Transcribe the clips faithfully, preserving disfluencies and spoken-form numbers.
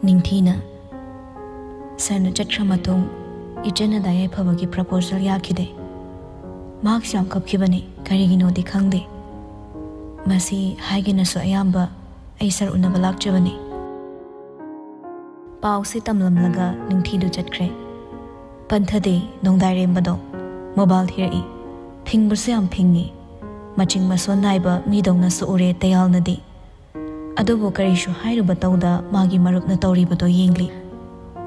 ꯅꯤꯡꯊꯤꯅ꯫ ꯁꯥꯔꯅ ꯆꯠꯈ꯭ꯔ ꯃꯇꯨꯡ ꯏꯆꯟ ꯑꯗꯥ ꯌꯥꯏꯐꯕꯒꯤ ꯄ꯭ꯔꯄꯣꯖꯦꯜ ꯌꯥꯈꯤꯗꯦ꯫ ꯃꯍꯥꯛꯁꯨ ꯌꯥꯝ ꯀꯞꯈꯤꯕꯅꯤ, ꯀꯔꯤꯒꯤꯅꯣꯗꯤ ꯈꯪꯗꯦ꯫ ꯃꯁꯤ ꯍꯥꯏꯒꯦꯅꯁꯨ ꯑꯌꯥꯝꯕ ꯑꯩ ꯁꯥꯔ ꯎꯅꯕ ꯂꯥꯛꯆꯕꯅꯤ꯫ ꯄꯥꯎꯁꯤ ꯇꯝꯂꯝꯂꯒ ꯅꯤꯡꯊꯤꯗꯨ ꯆꯠꯈ꯭ꯔꯦ꯫ ꯄꯟꯊꯗꯦ ꯅꯣꯡꯗꯥꯏꯔꯦꯝꯕꯗꯣ꯫ ꯃꯣꯕꯥꯏꯜ ꯊꯤꯔꯛꯏ꯫ ꯐꯤꯡꯕꯁꯨ ꯌꯥꯝ ꯐꯤꯡꯉꯤ꯫ ꯃꯆꯤꯡ ꯃꯁꯣꯟ ꯅꯥꯏꯕ ꯃꯤꯗꯧꯅꯁꯨ ꯎꯔꯦ ꯇꯌꯥꯜꯅꯗꯤ꯫ ꯑꯗꯨꯕꯨ ꯀꯔꯤꯁꯨ ꯍꯥꯏꯔꯨꯕ ꯇꯧꯗ ꯃꯥꯒꯤ ꯃꯔꯨꯞꯅ ꯇꯧꯔꯤꯕꯗꯣ ꯌꯦꯡꯂꯤ꯫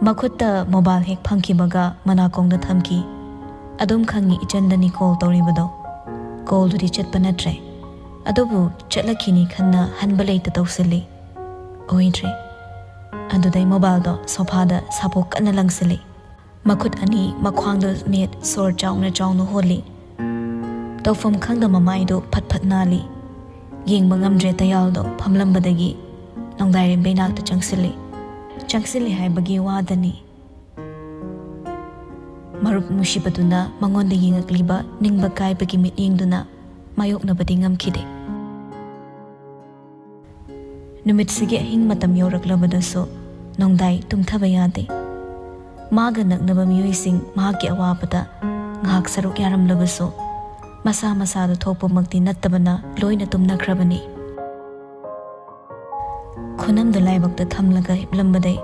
ꯃꯈꯨꯠꯇ ꯃꯣꯕꯥꯏꯜ ꯍꯦꯛ ꯐꯪꯈꯤꯕꯒ ꯃꯅꯥꯀꯣꯡꯗ ꯊꯝꯈꯤ꯫ ꯑꯗꯨꯝ ꯈꯪꯉꯤ ꯏꯆꯟꯗꯅꯤ ꯀꯣꯜ ꯇꯧꯔꯤꯕꯗꯣ꯫ ꯀꯣꯜꯗꯨꯗꯤ ꯆꯠꯄ ꯅꯠꯇ꯭ꯔꯦ꯫ ꯑꯗꯨꯕꯨ ꯆꯠꯂꯛꯈꯤꯅꯤ ꯈꯟꯅ ꯍꯟꯕ ꯂꯩꯇ ꯇꯧꯁꯤꯜꯂꯤ꯫ ꯑꯣꯏꯗ꯭ꯔꯦ꯫ ꯑꯗꯨꯗꯩ ꯃꯣꯕꯥꯏꯜꯗꯣ ꯁꯣꯐꯥꯗ ꯁꯥꯄꯣꯛ ꯀꯟꯅ ꯂꯪꯁꯤꯜꯂꯤ꯫ ꯃꯈꯨꯠ ꯑꯅꯤ ꯃꯈ꯭ꯋꯥꯡꯗ ꯃꯦꯠ ꯁꯣꯔ ꯆꯥꯎꯅ ꯆꯥꯎꯅ ꯍꯣꯜꯂꯤ꯫ ꯇꯧꯐꯝ ꯈꯪꯗ ꯃꯃꯥꯏꯗꯨ ꯐꯠ ꯐꯠ ꯅꯥꯜꯂꯤ꯫ ꯌꯦꯡꯕ ꯉꯝꯗ꯭ꯔꯦ ꯇꯌꯥꯜꯗꯣ ꯐꯝꯂꯝꯕꯗꯒꯤ ꯅꯣꯡꯗꯥꯏꯔꯦꯝꯕꯩ ꯅꯥꯛꯇ ꯆꯪꯁꯤꯜꯂꯤ꯫ ꯆꯪꯁꯤꯜꯂꯤ ꯍꯥꯏꯕꯒꯤ ꯋꯥꯗꯅꯤ꯫ ꯃꯔꯨꯞ ꯅꯨꯡꯁꯤꯕꯗꯨꯅ ꯃꯉꯣꯟꯗ ꯌꯦꯡꯉꯛꯂꯤꯕ ꯅꯤꯡꯕ ꯀꯥꯏꯕꯒꯤ ꯃꯤꯠꯌꯦꯡꯗꯨꯅ ꯃꯥꯌꯣꯛꯅꯕꯗꯤ ꯉꯝꯈꯤꯗꯦ꯫ ꯅꯨꯃꯤꯠꯁꯤꯒꯤ ꯑꯍꯤꯡ ꯃꯇꯝ ꯌꯧꯔꯛꯂꯕꯗꯁꯨ ꯅꯣꯡꯗꯥꯏ ꯇꯨꯝꯊꯕ ꯌꯥꯗꯦ꯫ ꯃꯥꯒ ꯅꯛꯅꯕ ꯃꯤꯑꯣꯏꯁꯤꯡ ꯃꯍꯥꯛꯀꯤ ꯑꯋꯥꯕꯗ ꯉꯥꯏꯍꯥꯛ ꯁꯔꯨꯛ ꯌꯥꯔꯝꯂꯕꯁꯨ ꯃꯁꯥ ꯃꯁꯥꯗ ꯊꯣꯛꯄꯃꯛꯇꯤ ꯅꯠꯇꯕꯅ ꯂꯣꯏꯅ ꯇꯨꯝꯅꯈ꯭ꯔꯕꯅꯤ꯫ ꯈꯨꯅꯝꯗꯨ ꯂꯥꯏꯕꯛꯇ ꯊꯝꯂꯒ ꯍꯤꯞꯂꯝꯕꯗꯩ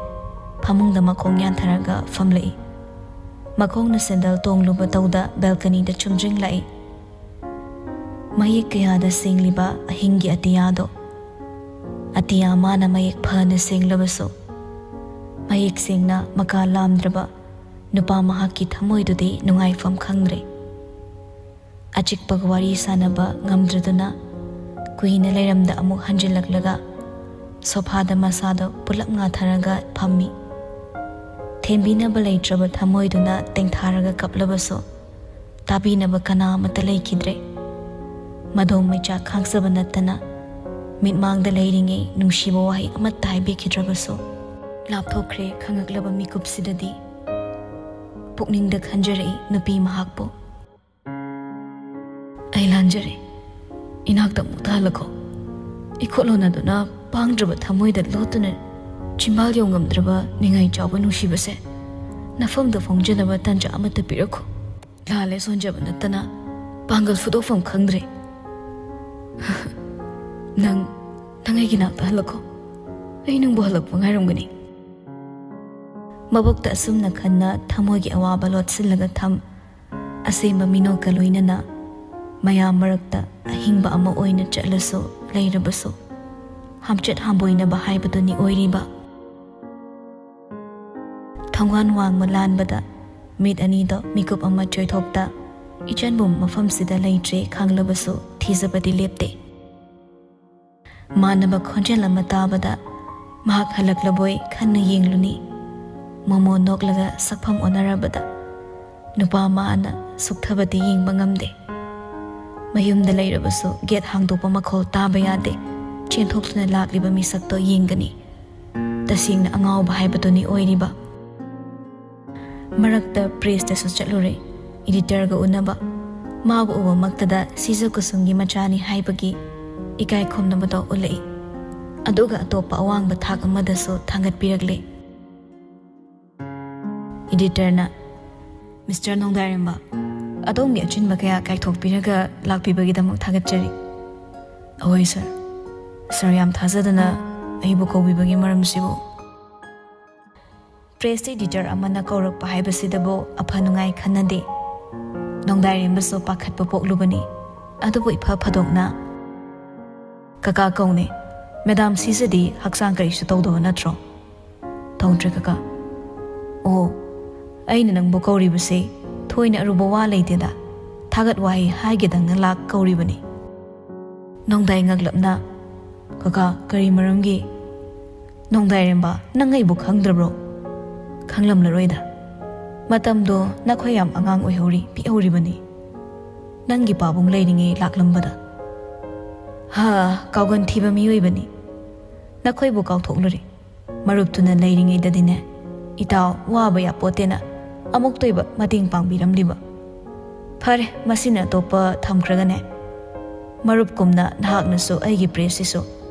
ꯐꯃꯨꯡꯗ ꯃꯈꯣꯡ ꯌꯥꯟꯊꯔꯒ ꯐꯝꯂꯛꯏ꯫ ꯃꯈꯣꯡꯅ ꯁꯦꯟꯗꯜ ꯇꯣꯡꯂꯨꯕ ꯇꯧꯗ ꯕꯦꯜꯀꯅꯤꯗ ꯆꯨꯝꯗ꯭ꯔꯤꯡꯂꯛꯏ꯫ ꯃꯌꯦꯛ ꯀꯌꯥꯗ ꯁꯦꯡꯂꯤꯕ ꯑꯍꯤꯡꯒꯤ ꯑꯇꯤꯌꯥꯗꯣ꯫ ꯑꯇꯤꯌꯥ ꯃꯥꯅ ꯃꯌꯦꯛ ꯐꯅ ꯁꯦꯡꯂꯕꯁꯨ ꯃꯌꯦꯛ ꯁꯦꯡꯅ ꯃꯀꯥ ꯂꯥꯝꯗ꯭ꯔꯕ ꯅꯨꯄꯥ ꯃꯍꯥꯛꯀꯤ ꯊꯃꯣꯏꯗꯨꯗꯤ ꯅꯨꯡꯉꯥꯏꯐꯝ ꯈꯪꯗ꯭ꯔꯦ꯫ ꯑꯆꯤꯛꯄꯒ ꯋꯥꯔꯤ ꯁꯥꯟꯅꯕ ꯉꯝꯗ꯭ꯔꯗꯨꯅ ꯀꯨꯏꯅ ꯂꯩꯔꯝꯗ ꯑꯃꯨꯛ ꯍꯟꯖꯤꯜꯂꯛꯂꯒ ꯁꯣꯐꯥꯗ ꯃꯁꯥꯗꯣ ꯄꯨꯂꯞ ꯉꯥꯊꯔꯒ ꯐꯝꯃꯤ꯫ ꯊꯦꯝꯕꯤꯅꯕ ꯂꯩꯇ꯭ꯔꯕ ꯊꯃꯣꯏꯗꯨꯅ ꯇꯦꯡꯊꯥꯔꯒ ꯀꯞꯂꯕꯁꯨ ꯇꯥꯕꯤꯅꯕ ꯀꯅꯥ ꯑꯃꯠꯇ ꯂꯩꯈꯤꯗ꯭ꯔꯦ꯫ ꯃꯗꯣꯝ ꯃꯩꯆꯥꯛ ꯈꯥꯡꯖꯕ ꯅꯠꯇꯅ ꯃꯤꯠꯃꯥꯡꯗ ꯂꯩꯔꯤꯉꯩ ꯅꯨꯡꯁꯤꯕ ꯋꯥꯍꯩ ꯑꯃꯠꯇ ꯍꯥꯏꯕꯤꯈꯤꯗ꯭ꯔꯕꯁꯨ ꯂꯥꯞꯊꯣꯛꯈ꯭ꯔꯦ ꯈꯪꯉꯛꯂꯕ ꯃꯤꯀꯨꯞꯁꯤꯗꯗꯤ ꯄꯨꯛꯅꯤꯡꯗ ꯈꯟꯖꯔꯛꯏ ꯅꯨꯄꯤ ꯃꯍꯥꯛꯄꯨ꯫ ꯑꯩ ꯂꯥꯟꯖꯔꯦ꯫ ꯏꯅꯥꯛꯇ ꯑꯃꯨꯛ ꯇꯥꯍꯜꯂꯈꯣ꯫ ꯏꯈꯣꯠ ꯂꯣꯟꯅꯗꯨꯅ ꯄꯥꯡꯗ꯭ꯔꯕ ꯊꯃꯣꯏꯗ ꯂꯣꯠꯇꯨꯅ ꯆꯤꯝꯕꯥꯜ ꯌꯧꯉꯝꯗ꯭ꯔꯕ ꯅꯤꯡꯉꯥꯏ ꯆꯥꯎꯕ ꯅꯨꯡꯁꯤꯕꯁꯦ ꯅꯐꯝꯗ ꯐꯣꯡꯖꯅꯕ ꯇꯟꯖꯥ ꯑꯃꯠꯇ ꯄꯤꯔꯛꯈꯣ꯫ ꯂꯥꯜꯂꯦ ꯁꯣꯟꯖꯕ ꯅꯠꯇꯅ ꯄꯥꯡꯒꯜ ꯐꯨꯗꯣꯛꯐꯝ ꯈꯪꯗ꯭ꯔꯦ꯫ ꯅꯪ, ꯅꯪ ꯑꯩꯒꯤ ꯅꯥꯛꯇ ꯍꯜꯂꯛꯈꯣ꯫ ꯑꯩ ꯅꯪꯕꯨ ꯍꯜꯂꯛꯄ ꯉꯥꯏꯔꯝꯒꯅꯤ꯫ ꯃꯕꯨꯛꯇ ꯑꯁꯨꯝꯅ ꯈꯟꯅ ꯊꯃꯣꯏꯒꯤ ꯑꯋꯥꯕ ꯂꯣꯠꯁꯤꯜꯂꯒ ꯊꯝ ꯑꯁꯦꯡꯕ ꯃꯤꯅꯣꯛꯀ ꯂꯣꯏꯅꯅ ꯃꯌꯥꯝ ꯃꯔꯛꯇ ꯑꯍꯤꯡꯕ ꯑꯃ ꯑꯣꯏꯅ ꯆꯠꯂꯁꯨ ꯂꯩꯔꯕꯁꯨ ꯍꯝꯆꯠ ꯍꯝꯕꯣꯏꯅꯕ ꯍꯥꯏꯕꯗꯨꯅꯤ ꯑꯣꯏꯔꯤꯕ꯫ ꯊꯣꯡꯒꯥꯟ ꯋꯥꯡꯃ ꯂꯥꯟꯕꯗ ꯃꯤꯠ ꯑꯅꯤꯗꯣ ꯃꯤꯀꯨꯞ ꯑꯃ ꯆꯣꯏꯊꯣꯛꯇ ꯏꯆꯟꯕꯨ ꯃꯐꯝꯁꯤꯗ ꯂꯩꯇ꯭ꯔꯦ ꯈꯪꯂꯕꯁꯨ ꯊꯤꯖꯕꯗꯤ ꯂꯦꯞꯇꯦ꯫ ꯃꯥꯟꯅꯕ ꯈꯣꯟꯖꯦꯜ ꯑꯃ ꯇꯥꯕꯗ ꯃꯍꯥꯛ ꯍꯜꯂꯛꯂꯕꯣꯏ ꯈꯟꯅ ꯌꯦꯡꯂꯨꯅꯤ꯫ ꯃꯣꯃꯣ ꯅꯣꯛꯂꯒ ꯁꯛꯐꯝ ꯑꯣꯟꯅꯔꯕꯗ ꯅꯨꯄꯥ ꯃꯥꯅ ꯁꯨꯛꯊꯕꯗꯤ ꯌꯦꯡꯕ ꯉꯝꯗꯦ꯫ ꯃꯌꯨꯝꯗ ꯂꯩꯔꯕꯁꯨ ꯒꯦꯠ ꯍꯥꯡꯗꯣꯛꯄ ꯃꯈꯣꯜ ꯇꯥꯕ ꯌꯥꯗꯦ꯫ ꯆꯦꯟꯊꯣꯛꯇꯨꯅ ꯂꯥꯛꯂꯤꯕ ꯃꯤꯁꯛꯇꯣ ꯌꯦꯡꯒꯅꯤ꯫ ꯇꯁꯦꯡꯅ ꯑꯉꯥꯎꯕ ꯍꯥꯏꯕꯗꯨꯅꯤ ꯑꯣꯏꯔꯤꯕ꯫ ꯃꯔꯛꯇ ꯄ꯭ꯔꯦꯁꯇꯁꯨ ꯆꯠꯂꯨꯔꯦ꯫ ꯏꯗꯤꯇꯔꯒ ꯎꯅꯕ꯫ ꯃꯥꯕꯨ ꯎꯕꯃꯛꯇꯗ ꯁꯤꯖ ꯀꯨꯁꯨꯝꯒꯤ ꯃꯆꯥꯅꯤ ꯍꯥꯏꯕꯒꯤ ꯏꯀꯥꯏ ꯈꯨꯝꯅꯕꯗꯣ ꯎꯠꯂꯛꯏ꯫ ꯑꯗꯨꯒ ꯑꯇꯣꯞꯄ ꯑꯋꯥꯡꯕ ꯊꯥꯛ ꯑꯃꯗꯁꯨ ꯊꯥꯡꯒꯠꯄꯤꯔꯛꯂꯦ꯫ ꯏꯗꯤꯇꯔꯅ, "ꯃꯤꯁꯇꯔ ꯅꯣꯡꯗꯥꯏꯔꯦꯝꯕ, ꯑꯗꯣꯝꯒꯤ ꯑꯆꯤꯟꯕ ꯀꯌꯥ ꯀꯥꯏꯊꯣꯛꯄꯤꯔꯒ ꯂꯥꯛꯄꯤꯕꯒꯤꯗꯃꯛ ꯊꯥꯒꯠꯆꯔꯤ꯫" "ꯑꯍꯣꯏ ꯁꯥꯔ꯫ ꯁꯥꯔ, ꯌꯥꯝ ꯊꯥꯖꯗꯅ ꯑꯩꯕꯨ ꯀꯧꯕꯤꯕꯒꯤ ꯃꯔꯝꯁꯤꯕꯨ?" ꯄ꯭ꯔꯦꯁ ꯏꯗꯤꯇꯔ ꯑꯃꯅ ꯀꯧꯔꯛꯄ ꯍꯥꯏꯕꯁꯤꯗꯕꯨ ꯑꯐ ꯅꯨꯡꯉꯥꯏ ꯈꯟꯅꯗꯦ꯫ ꯅꯣꯡꯗꯥꯏꯔꯦꯝꯕꯁꯨ ꯄꯥꯈꯠꯄ ꯄꯣꯛꯂꯨꯕꯅꯤ꯫ ꯑꯗꯨꯕꯨ ꯏꯐ ꯐꯗꯣꯛꯅ, "ꯀꯀꯥ ꯀꯧꯅꯦ꯫ ꯃꯦꯗꯥꯝ ꯁꯤꯖꯗꯤ ꯍꯛꯆꯥꯡ ꯀꯔꯤꯁꯨ ꯇꯧꯗꯕ ꯅꯠꯇ꯭ꯔꯣ?" "ꯇꯧꯗ꯭ꯔꯦ ꯀꯀꯥ꯫ ꯑꯣ, ꯑꯩꯅ ꯅꯪꯕꯨ ꯀꯧꯔꯤꯕꯁꯦ ꯊꯣꯏꯅ ꯑꯔꯨꯕ ꯋꯥ ꯂꯩꯇꯦꯗ, ꯊꯥꯒꯠ ꯋꯥꯍꯩ ꯍꯥꯏꯒꯦꯗꯪꯅ ꯂꯥꯛ ꯀꯧꯔꯤꯕꯅꯤ꯫" ꯅꯣꯡꯗꯥꯏ ꯉꯛꯂꯞꯅ, "ꯀꯀꯥ, ꯀꯔꯤ ꯃꯔꯝꯒꯤ?" "ꯅꯣꯡꯗꯥꯏꯔꯦꯝꯕ, ꯅꯪ ꯑꯩꯕꯨ ꯈꯪꯗ꯭ꯔꯕ꯭ꯔꯣ?" "ꯈꯪꯂꯝꯂꯔꯣꯏꯗ꯫ ꯃꯇꯝꯗꯣ ꯅꯈꯣꯏ ꯌꯥꯝ ꯑꯉꯥꯡ ꯑꯣꯏꯍꯧꯔꯤ, ꯄꯤꯛꯍꯧꯔꯤꯕꯅꯤ꯫ ꯅꯪꯒꯤ ꯄꯥꯕꯨꯡ ꯂꯩꯔꯤꯉꯩ ꯂꯥꯛꯂꯝꯕꯗ꯫" "ꯍꯥ, ꯀꯥꯎꯒꯟ ꯊꯤꯕ ꯃꯤꯑꯣꯏꯕꯅꯤ꯫ ꯅꯈꯣꯏꯕꯨ ꯀꯥꯎꯊꯣꯛꯂꯨꯔꯦ꯫ ꯃꯔꯨꯞꯇꯨꯅ ꯂꯩꯔꯤꯉꯩꯗꯗꯤꯅꯦ, ꯏꯇꯥꯎ, ꯋꯥꯕ ꯌꯥꯄꯣꯠꯇꯦꯅ ꯑꯃꯨꯛꯇꯣꯏꯕ ꯃꯇꯦꯡ ꯄꯥꯡꯕꯤꯔꯝꯂꯤꯕ꯫ ꯐꯔꯦ, ꯃꯁꯤꯅ ꯑꯇꯣꯞꯄ ꯊꯝꯈ꯭ꯔꯒꯅꯦ, ꯃꯔꯨꯞꯀꯨꯝꯅ ꯅꯍꯥꯛꯅꯁꯨ ꯑꯩꯒꯤ ꯄ꯭ꯔꯦꯁꯁꯤꯁꯨ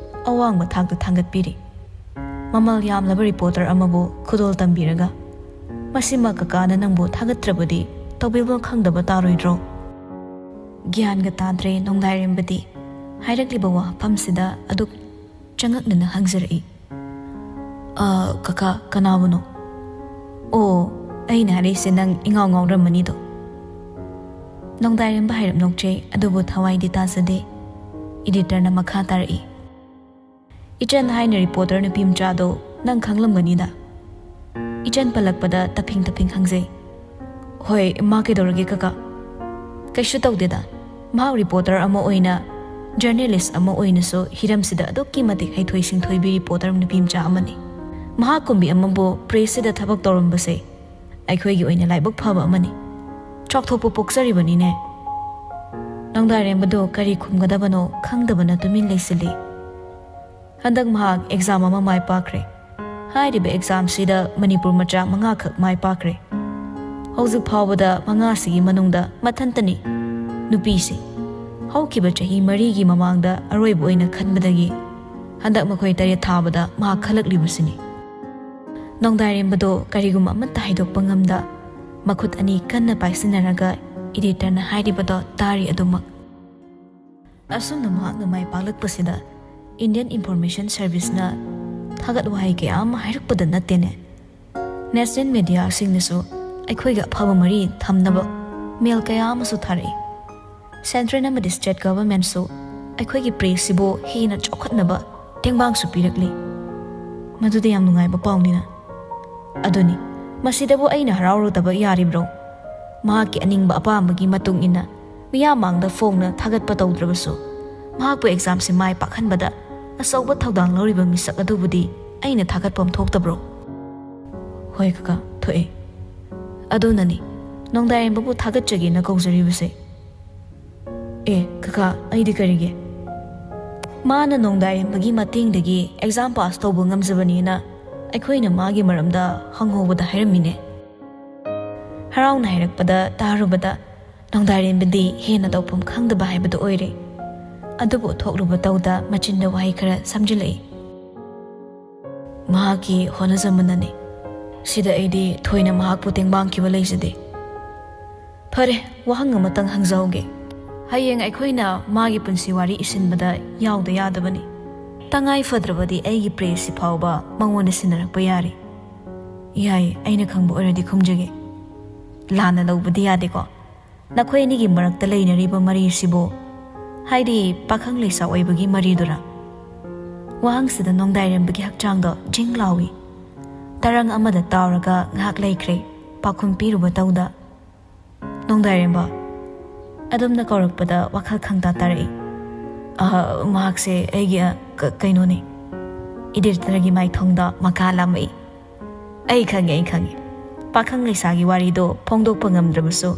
ꯑꯋꯥꯡꯕ ꯊꯥꯛꯇ ꯊꯥꯡꯒꯠꯄꯤꯔꯤ꯫ ꯃꯃꯜ ꯌꯥꯝꯂꯕ ꯔꯤꯄꯣꯔꯇꯔ ꯑꯃꯕꯨ ꯈꯨꯗꯣꯜ ꯇꯝꯕꯤꯔꯒ, ꯃꯁꯤꯃ ꯀꯀꯥꯅ ꯅꯪꯕꯨ ꯊꯥꯒꯠꯇ꯭ꯔꯕꯗꯤ ꯇꯧꯕꯤꯐꯝ ꯈꯪꯗꯕ ꯇꯥꯔꯣꯏꯗ꯭ꯔꯣ?" ꯒ꯭ꯌꯥꯟꯒ ꯇꯥꯗ꯭ꯔꯦ ꯅꯣꯡꯗꯥꯏꯔꯦꯝꯕꯗꯤ ꯍꯥꯏꯔꯛꯂꯤꯕ ꯋꯥꯐꯝꯁꯤꯗ ꯑꯗꯨꯛ ꯆꯉꯛꯅꯅ ꯍꯪꯖꯔꯛꯏ꯫ "ꯑ, ꯀꯀꯥ, ꯀꯅꯥꯕꯨꯅꯣ?" "ꯑꯣ, ꯑꯩꯅ ꯍꯥꯏꯔꯛꯏꯁꯦ ꯅꯪ ꯏꯉꯥꯎ ꯉꯥꯎꯔꯝꯃꯅꯤꯗꯣ꯫" ꯅꯣꯡꯗꯥꯏꯔꯦꯝꯕ ꯍꯥꯏꯔꯞ ꯅꯣꯛꯆꯩ, ꯑꯗꯨꯕꯨ ꯊꯋꯥꯏꯗꯤ ꯇꯥꯖꯗꯦ꯫ ꯏꯗꯤꯇꯔꯅ ꯃꯈꯥ ꯇꯥꯔꯛꯏ, "ꯏꯆꯟ ꯍꯥꯏꯅ ꯔꯤꯄꯣꯔꯇꯔ ꯅꯨꯄꯤ ꯃꯆꯥꯗꯣ ꯅꯪ ꯈꯪꯂꯝꯒꯅꯤꯗ?" ꯏꯆꯟ ꯄꯜꯂꯛꯄꯗ ꯇꯞꯐꯤꯡ ꯇꯞꯐꯤꯡ ꯍꯪꯖꯩ, "ꯍꯣꯏ, ꯃꯥ ꯀꯩꯗꯧꯔꯒꯦ ꯀꯀꯥ?" "ꯀꯩꯁꯨ ꯇꯧꯗꯦꯗ꯫ ꯃꯍꯥꯛ ꯔꯤꯄꯣꯔꯇꯔ ꯑꯃ ꯑꯣꯏꯅ, ꯖꯔꯅꯦꯂꯤꯁ ꯑꯃ ꯑꯣꯏꯅꯁꯨ ꯍꯤꯔꯝꯁꯤꯗ ꯑꯗꯨꯛꯀꯤ ꯃꯇꯤꯛ ꯍꯩꯊꯣꯏ ꯁꯤꯡꯊꯣꯏꯕꯤ ꯔꯤꯄꯣꯔꯇꯔ ꯅꯨꯄꯤ ꯃꯆꯥ ꯑꯃꯅꯤ꯫ ꯃꯍꯥꯛꯀꯨꯝꯕꯤ ꯑꯃꯕꯨ ꯄ꯭ꯔꯦꯁꯁꯤꯗ ꯊꯕꯛ ꯇꯧꯔꯝꯕꯁꯦ ꯑꯩꯈꯣꯏꯒꯤ ꯑꯣꯏꯅ ꯂꯥꯏꯕꯛ ꯐꯕ ꯑꯃꯅꯤ꯫ ꯆꯥꯎꯊꯣꯛꯄ ꯄꯣꯛꯆꯔꯤꯕꯅꯤꯅꯦ꯫" ꯅꯣꯡꯗꯥꯏꯔꯦꯝꯕꯗꯣ ꯀꯔꯤ ꯈꯨꯝꯒꯗꯕꯅꯣ ꯈꯪꯗꯕꯅ ꯇꯨꯃꯤꯟ ꯂꯩꯁꯤꯜꯂꯤ꯫ ꯍꯟꯗꯛ ꯃꯍꯥꯛ ꯑꯦꯛꯖꯥꯝ ꯑꯃ ꯃꯥꯏ ꯄꯥꯛꯈ꯭ꯔꯦ꯫ ꯍꯥꯏꯔꯤꯕ ꯑꯦꯛꯖꯥꯝꯁꯤꯗ ꯃꯅꯤꯄꯨꯔ ꯃꯆꯥ ꯃꯉꯥꯈꯛ ꯃꯥꯏ ꯄꯥꯛꯈ꯭ꯔꯦ꯫ ꯍꯧꯖꯤꯛ ꯐꯥꯎꯕꯗ ꯃꯉꯥꯁꯤꯒꯤ ꯃꯅꯨꯡꯗ ꯃꯊꯟꯇꯅꯤ ꯅꯨꯄꯤꯁꯤ꯫ ꯍꯧꯈꯤꯕ ꯆꯍꯤ ꯃꯔꯤꯒꯤ ꯃꯃꯥꯡꯗ ꯑꯔꯣꯏꯕ ꯑꯣꯏꯅ ꯈꯟꯕꯗꯒꯤ ꯍꯟꯗꯛ ꯃꯈꯣꯏ ꯇꯔꯦꯠ ꯊꯥꯕꯗ ꯃꯍꯥꯛ ꯈꯜꯂꯛꯂꯤꯕꯁꯤꯅꯤ꯫ ꯅꯣꯡꯗꯥꯏꯔꯦꯝꯕꯗꯣ ꯀꯔꯤꯒꯨꯝꯕ ꯑꯃꯠꯇ ꯍꯥꯏꯗꯣꯛꯄ ꯉꯝꯗ ꯃꯈꯨꯠ ꯑꯅꯤ ꯀꯟꯅ ꯄꯥꯏꯁꯤꯟꯅꯔꯒ ꯏꯗꯤꯇꯔꯅ ꯍꯥꯏꯔꯤꯕꯗꯣ ꯇꯥꯔꯤ ꯑꯗꯨꯃꯛ꯫ ꯑꯁꯨꯝꯅ ꯃꯍꯥꯛꯅ ꯃꯥꯏ ꯄꯥꯛꯂꯛꯄꯁꯤꯗ ꯏꯟꯗꯤꯌꯟ ꯏꯟꯐꯣꯔꯃꯦꯁꯟ ꯁꯔꯚꯤꯁꯅ ꯊꯥꯒꯠ ꯋꯥꯍꯩ ꯀꯌꯥ ꯑꯃ ꯍꯥꯏꯔꯛꯄꯗ ꯅꯠꯇꯦꯅꯦ, ꯅꯦꯁꯅꯦꯜ ꯃꯦꯗꯤꯌꯥꯁꯤꯡꯅꯁꯨ ꯑꯩꯈꯣꯏꯒ ꯑꯐꯕ ꯃꯔꯤ ꯊꯝꯅꯕ ꯃꯦꯜ ꯀꯌꯥ ꯑꯃꯁꯨ ꯊꯥꯔꯛꯏ꯫ ꯁꯦꯟꯇ꯭ꯔꯦꯜ ꯑꯃꯗꯤ ꯁ꯭ꯇꯦꯠ ꯒꯚꯔꯟꯃꯦꯟꯠꯁꯨ ꯑꯩꯈꯣꯏꯒꯤ ꯄ꯭ꯔꯦꯁꯁꯤꯕꯨ ꯍꯦꯟꯅ ꯆꯥꯎꯈꯠꯅꯕ ꯇꯦꯡꯕꯥꯡꯁꯨ ꯄꯤꯔꯛꯂꯤ꯫ ꯃꯗꯨꯗꯤ ꯌꯥꯝ ꯅꯨꯡꯉꯥꯏꯕ ꯄꯥꯎꯅꯤꯅ꯫ ꯑꯗꯨꯅꯤ, ꯃꯁꯤꯗꯕꯨ ꯑꯩꯅ ꯍꯔꯥꯎꯔꯨꯗꯕ ꯌꯥꯔꯤꯕ꯭ꯔꯣ? ꯃꯍꯥꯛꯀꯤ ꯑꯅꯤꯡꯕ ꯑꯄꯥꯝꯕꯒꯤ ꯃꯇꯨꯡ ꯏꯟꯅ ꯃꯤꯌꯥꯝ ꯃꯥꯡꯗ ꯐꯣꯡꯅ ꯊꯥꯒꯠꯄ ꯇꯧꯗ꯭ꯔꯕꯁꯨ, ꯃꯍꯥꯛꯄꯨ ꯑꯦꯛꯖꯥꯝꯁꯦ ꯃꯥꯏ ꯄꯥꯛꯍꯟꯕꯗ ꯑꯆꯧꯕ ꯊꯧꯗꯥꯡ ꯂꯧꯔꯤꯕ ꯃꯤꯁꯛ ꯑꯗꯨꯕꯨꯗꯤ ꯑꯩꯅ ꯊꯥꯒꯠꯐꯝ ꯊꯣꯛꯇꯕ꯭ꯔꯣ? ꯍꯣꯏ ꯀꯀꯥ, ꯊꯣꯛꯑꯦ꯫ ꯑꯗꯨꯅꯅꯤ ꯅꯣꯡꯗꯥꯏꯔꯦꯝꯕꯕꯨ ꯊꯥꯒꯠꯆꯒꯦꯅ ꯀꯧꯖꯔꯤꯕꯁꯦ꯫ ꯑꯦ ꯀꯀꯥ, ꯑꯩꯗꯤ ꯀꯔꯤꯒꯤ? ꯃꯥꯅ ꯅꯣꯡꯗꯥꯏꯔꯦꯝꯕꯒꯤ ꯃꯇꯦꯡꯗꯒꯤ ꯑꯦꯛꯖꯥꯝ ꯄꯥꯁ ꯇꯧꯕ ꯉꯝꯖꯕꯅꯤꯅ ꯑꯩꯈꯣꯏꯅ ꯃꯥꯒꯤ ꯃꯔꯝꯗ ꯍꯪꯍꯧꯕꯗ ꯍꯥꯏꯔꯝꯃꯤꯅꯦ꯫ ꯍꯔꯥꯎꯅ ꯍꯥꯏꯔꯛꯄꯗ ꯇꯥꯔꯨꯕꯗ ꯅꯣꯡꯗꯥꯏꯔꯦꯝꯕꯗꯤ ꯍꯦꯟꯅ ꯇꯧꯐꯝ ꯈꯪꯗꯕ ꯍꯥꯏꯕꯗꯨ ꯑꯣꯏꯔꯦ꯫ ꯑꯗꯨꯕꯨ ꯊꯣꯛꯂꯨꯕ ꯇꯧꯗ ꯃꯆꯤꯟꯗ ꯋꯥꯍꯩ ꯈꯔ ꯁꯝꯖꯤꯜꯂꯛꯏ꯫ ꯃꯍꯥꯛꯀꯤ ꯍꯣꯠꯅꯖꯃꯟꯅꯅꯤ꯫ ꯁꯤꯗ ꯑꯩꯗꯤ ꯊꯣꯏꯅ ꯃꯍꯥꯛꯄꯨ ꯇꯦꯡꯕꯥꯡꯈꯤꯕ ꯂꯩꯖꯗꯦ꯫ ꯐꯔꯦ, ꯋꯥꯍꯪ ꯑꯃꯇꯪ ꯍꯪꯖꯍꯧꯒꯦ꯫ ꯍꯌꯦꯡ ꯑꯩꯈꯣꯏꯅ ꯃꯥꯒꯤ ꯄꯨꯟꯁꯤ ꯋꯥꯔꯤ ꯏꯁꯤꯟꯕꯗ ꯌꯥꯎꯗ ꯌꯥꯗꯕꯅꯤ꯫ ꯇꯉꯥꯏ ꯐꯗ꯭ꯔꯕꯗꯤ ꯑꯩꯒꯤ ꯄ꯭ꯔꯦꯁꯁꯤ ꯐꯥꯎꯕ ꯃꯉꯣꯟꯗ ꯁꯤꯟꯅꯔꯛꯄ ꯌꯥꯔꯤ꯫ ꯌꯥꯏ, ꯑꯩꯅ ꯈꯪꯕ ꯑꯣꯏꯔꯗꯤ ꯈꯨꯝꯖꯒꯦ꯫ ꯂꯥꯟꯅ ꯂꯧꯕꯗꯤ ꯌꯥꯗꯦꯀꯣ? ꯅꯈꯣꯏ ꯑꯅꯤꯒꯤ ꯃꯔꯛꯇ ꯂꯩꯅꯔꯤꯕ ꯃꯔꯤꯁꯤꯕꯨ, ꯍꯥꯏꯗꯤ ꯄꯥꯈꯪ ꯂꯩꯁꯥ ꯑꯣꯏꯕꯒꯤ ꯃꯔꯤꯗꯨꯔꯥ? ꯋꯥꯍꯪꯁꯤꯗ ꯅꯣꯡꯗꯥꯏꯔꯦꯝꯕꯒꯤ ꯍꯛꯆꯥꯡꯗꯣ ꯖꯤꯡ ꯂꯥꯎꯏ꯫ ꯇꯔꯪ ꯑꯃꯗ ꯇꯥꯎꯔꯒ ꯉꯥꯏꯍꯥꯛ ꯂꯩꯈ꯭ꯔꯦ, ꯄꯥꯎꯈꯨꯝ ꯄꯤꯔꯨꯕ ꯇꯧꯗ꯫ ꯅꯣꯡꯗꯥꯏꯔꯦꯝꯕ꯫ ꯑꯗꯨꯝꯅ ꯀꯧꯔꯛꯄꯗ ꯋꯥꯈꯜ ꯈꯪꯇꯥ ꯇꯥꯔꯛꯏ꯫ "ꯑ, ꯃꯍꯥꯛꯁꯦ ꯑꯩꯒꯤ, ꯑ, ꯀ-, ꯀꯩꯅꯣꯅꯤ꯫" ꯏꯗꯤꯇꯔꯒꯤ ꯃꯥꯏꯊꯣꯡꯗ ꯃꯀꯥ ꯂꯥꯝꯃꯛꯏ꯫ "ꯑꯩ ꯈꯪꯉꯦ, ꯑꯩ ꯈꯪꯉꯦ꯫ ꯄꯥꯈꯪ ꯂꯩꯁꯥꯒꯤ ꯋꯥꯔꯤꯗꯣ ꯐꯣꯡꯗꯣꯛꯄ ꯉꯝꯗ꯭ꯔꯕꯁꯨ